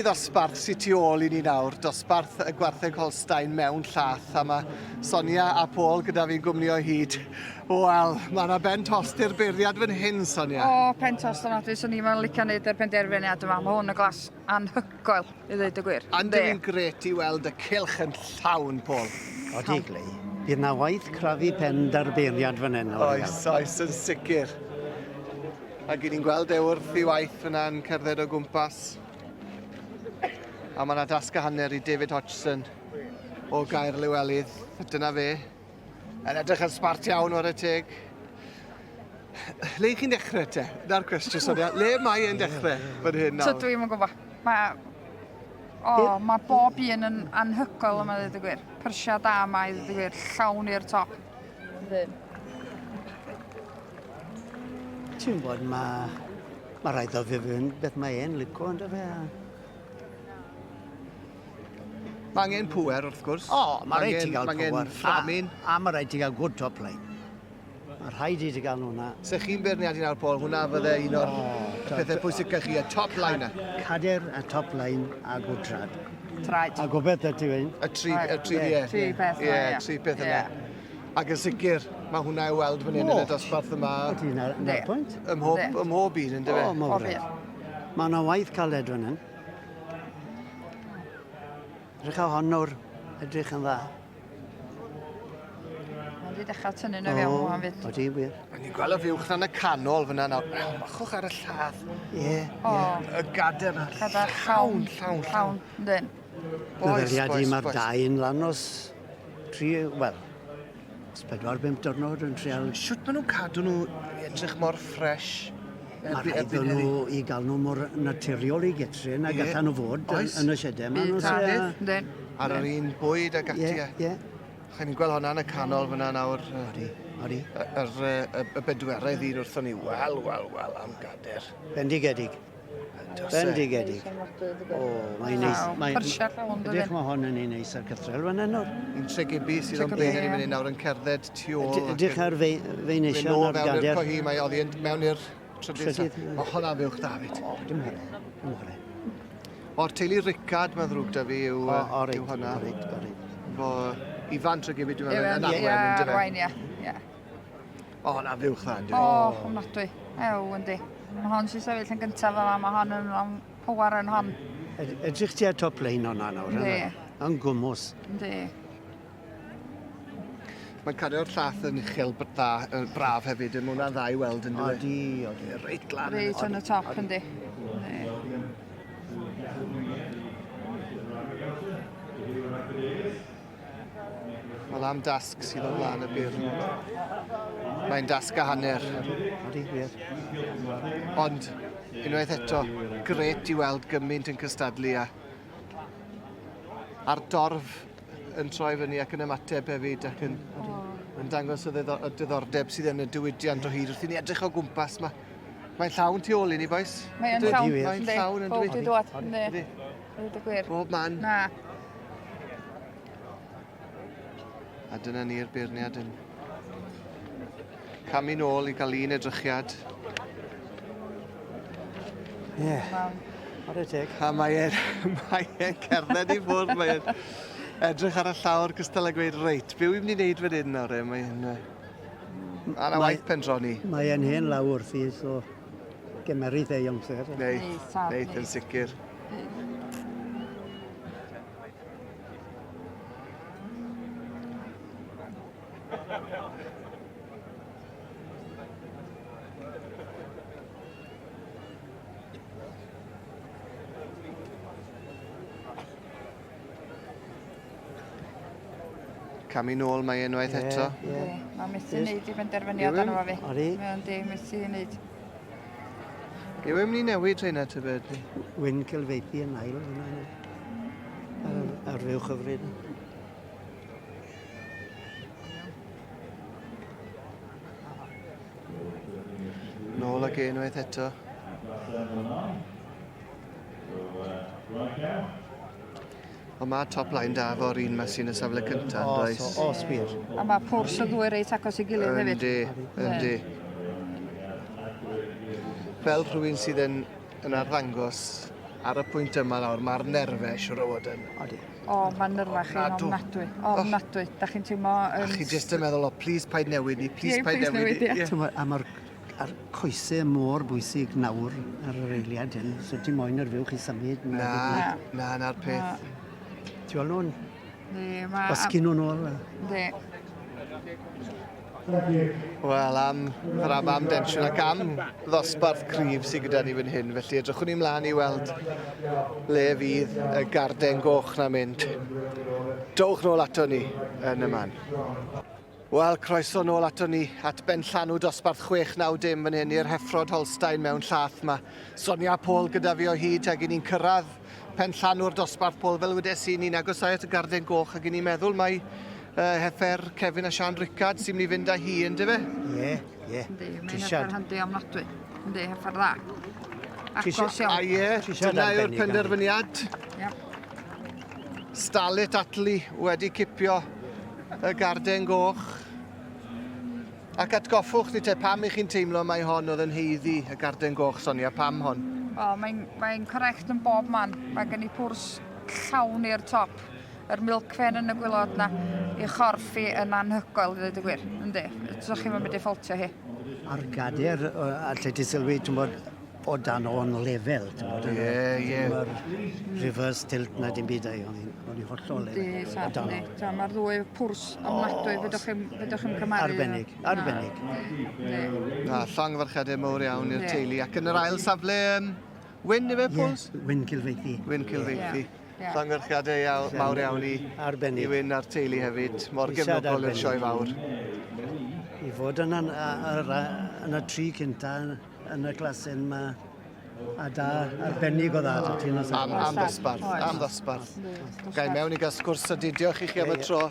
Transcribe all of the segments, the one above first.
Ddosbarth sy tu ôl i ni nawr, dosbarth y gwartheg Holstein mewn llath, a mae Sonia a Paul gyda fi'n gwmni o hyd. Wel, mae yna ben tost i'r beirniad fan hyn, Sonia. O, pen tost ofnadwy, swn i'n licio neud yr penderfyniad yma. Mae hwn yn glas anhygoel, i ddweud y gwir. And yn gret i weld y cylch yn llawn, Paul. Odi, Glei. Bydd na waith crafu pen da'r beirniad fan hyn. Oes, oes, yn sicr. Ac i ni'n gweld e wrth i waith fyna'n cerdded o gwmpas. A mae yna dasg a hanner i David Hodgson o Gaer Lywelydd. Dyna fe. Yn edrych yn smart iawn o'r y teg. Le chi'n dechrau te? Na'r cwestiwn, Sonia. Le mae e'n dechrau fan hyn nawr? Tydw i'm yn gwybod. Mae... O, oh, mae bob un yn anhygoel yma, ddweud y gwir. Persia da yma, i ddweud y gwir. Llawn i'r top. Yndyn. Ti'n gwybod, mae ma rhaid o fi fynd beth mae e'n lico, ynddo fe? Mae angen pŵer, wrth gwrs. O, mae rhaid ti gael pŵer. Mae angen fframyn. A, a mae rhaid ti gael good top line. Mae rhaid i ti gael hwnna. Se chi'n beirniadu nawr, Paul, hwnna fydde un o'r pethau pwysicach chi, y top line. Cader, y top line a good trad. Traed. A gobeith y ti wein. Y tri, y tri, ie. Tri peth yna, ie. Tri peth yna. Ac yn sicr, mae hwnna i'w weld fan hyn yn y dosbarth yma. Ydy, na'r pwynt. Ym mhob un, yn dyfe? O, mawr. Mae yna waith caled fan hyn. Edrych ar hon nawr, edrych yn dda. Mae wedi dechrau tynnu nhw fewn o'n fyd. Odi, wir. A ni'n gweld y fuwch na'n y canol fyna nawr. Machwch ar y lladd. Ie, ie. Y gader na. Gader llawn, llawn, llawn. Yndyn. Boes, boes, Mae'r dau yn lan os tri, wel, os pedwar, bump diwrnod yn trial... Shwt maen nhw'n cadw nhw i edrych mor ffresh? Mae rhaid iddyn nhw i gael nhw mor naturiol i getre na gallan nhw fod yn, yn y siedau yma. Yndyn. Ar yr un bwyd ag ati. Ie, ie. Chi'n ni'n gweld hwnna yn y canol fyna nawr. Odi, odi. Yr, y, y bedweredd un wrthon ni. Wel, wel, wel, am gader. Bendigedig. Bendigedig. O, mae'n neis. Mae'n Pyrsia llawn, dydy. Edrych mae hon yn un neis ar cythrel fan hyn nawr. Un tregebu sydd o'n blaen ni fan hyn nawr yn cerdded tu ôl. Edrych ar feinesion ar gader. Mewn i'r cohi, mae oddi mewn i'r trydydd. Mae hwnna'n fuwch, David. O, dim hore. Dim hore. O'r teulu Rickard, mae'n ddrwg da fi, yw, o, yw hwnna. O, reit, o, reit. Fo Ifan Tregebu, dwi'n meddwl, yn arwain, yn arwain, ie. Ie. O, hwnna'n fuwch dda, yndi? O, ofnadwy. Ew, yndi. Mae hon sy'n sefyll yn gyntaf yma, mae hon yn am power yn hon. Edrych ti ar top lein hwnna nawr. Yndi. Yn gwmws. Yndi. Mae'n cario'r llath yn uchel dda, braf hefyd, mae hwnna'n dda i weld yn dwi. Odi, odi. Reit lan. Reit yn y top, yndi. Wel am dasg sydd o flaen y byr. Mae'n dasg a hanner. Odi, wir. Ond, unwaith eto, gret i weld gymaint yn cystadlu a a'r dorf yn troi fyny ac yn ymateb hefyd ac yn, yn dangos y diddordeb sydd yn y diwydiant o hyd. Wrth i ni edrych o gwmpas, mae mae'n llawn tu ôl i ni, bois. Mae'n llawn. Mae'n llawn yn dwi. Pob di dod, yndi. Dweud y gwir. Bob man. Na. A dyna ni'r beirniad yn camu nôl i gael un edrychiad. Ie. Yeah. Chwarae teg. A mae e'n mae e'n cerdded i ffwrdd, mae e'n edrych ar y llawr cystal a gweud, reit, be wy'n mynd i wneud fan hyn nawr e? Mae'n... A na waith pendroni. Mae e'n hen law wrthi, so gymerith ei amser. Neith, neith yn sicr. Camu nôl mae unwaith yeah, eto. Yeah. Mae methu wneud i benderfyniad arno fo fi. Odi. Mae o'n di, methu wneud. Yw e'n mynd i newid rheina tybed? Wyn Cilfeithi yn ail fyna. Ar, ar fyw chyfrif. Nôl ag e unwaith eto. Ond mae top line da fo'r un ma sy'n y safle cyntaf, yn does? Os, os wir. A mae pwrs y ddwy reit agos i gilydd hefyd. Yndi, yndi. Fel rhywun sydd yn, yn arddangos Ar y pwynt yma nawr, mae'r nerfau siwr o fod yn... Odi. O, mae nyrfa chi'n ofnadwy. Ofnadwy. Da chi'n teimlo... A chi jyst yn meddwl, o, please paid newid ni, please paid newid ni. A mae'r a'r coesau mor bwysig nawr ar yr eiliad hyn, so ti moyn yr fuwch i symud. Na, na, na'r peth. Ti weld nhw'n gwasgu nhw'n ôl. Yndi. Wel, am ddrama, am densiwn ac am ddosbarth cryf sydd gyda ni fan hyn. Felly edrychwn ni mlaen i weld le fydd y garden goch na mynd. Dowch nôl ato ni yn y man. Wel, croeso nôl ato ni at benllanw dosbarth 690 fan hyn i'r Heffrod Holstein mewn llath ma. Sonia Paul gyda fi o hyd ac i ni'n cyrraedd penllanw'r dosbarth Paul fel wedes i ni'n agosau at y garden goch ac i ni'n meddwl mai heffer Kevin a Sian Rickard sy'n mynd i fynd â hi yn dyfe? Ie, ie. Yndi, mae'n heffer handi ofnadwy. Yndi, heffer dda. Agos iawn. A ie, dyna yw'r penderfyniad. Yep. Starlet Atli wedi cipio y garden goch. Ac atgoffwch ni te, pam i chi'n teimlo mai hon oedd yn haeddu y garden goch, Sonia? Pam hon? O, mae'n mae correct yn bob man. Mae gen i pwrs llawn i'r top. Yr milkfen yn y gwylod na, i chorff i yn anhygoel, i ddweud y gwir. Yndi, so chi'n mynd i ffaultio hi. A'r gader, a lle ti sylwi, ti'n bod, o dan o'n lefel, ti'n bod? Ie, ie. Mae'r reverse tilt na dim byd ai, o'n i'n hollol lefel. O dan o. Mae'r ddwy pwrs ofnadwy, fedwch chi'n cymharu. Arbennig, arbennig. Na, llongyfarchiadau mawr iawn i'r teulu. Ac yn yr ail safle, Wyn, ife, Pwls? Ie, Wyn Cilfeithi. Wyn Cilfeithi. Llongyfarchiadau iawn, mawr iawn i, arbennig. i Wyn a'r teulu hefyd. Mor gefnogol i'r sioe fawr. I fod yn, yn y tri cynta yn y clasyn ma a da arbennig o dda. Am, am ddosbarth, am ddosbarth. Gai mewn i gael sgwrs sydyn. Diolch i chi am y tro.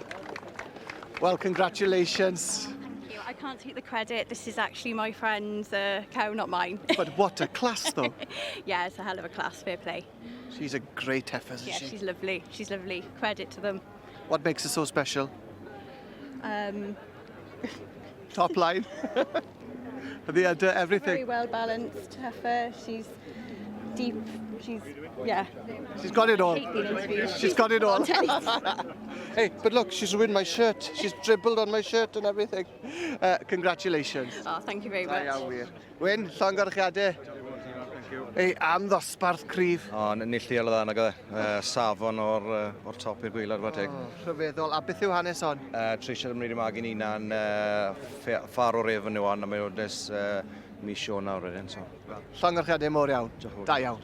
Well, congratulations. Thank you. I can't take the credit. This is actually my friend's cow, not mine. But what a class, though. Yeah, it's a hell of a class, fair play. She's a great heifer, isn't yeah, she? she's lovely. She's lovely. Credit to them. What makes her so special? Top line. The udder, everything. Very well balanced heifer. She's deep. She's, yeah. She's got it all. I hate being interviewed. She's got it all. Hey, but look, she's ruined my shirt. She's dribbled on my shirt and everything. Congratulations. Oh, thank you very Da much. iawn wir. Wyn, llongyfarchiadau. Ei, am ddosbarth cryf. O, neilltuol o dda, nag oedd e. Safon o'r, or top i'r gwaelod, chwarae teg. Oh, rhyfeddol. A beth yw hanes hon? Treisiad ymwneud i magu'n hunan, far o'r revenue on, a mae o nes mis Ionawr wedyn, so. Llongyfarchiadau mawr iawn. Da iawn.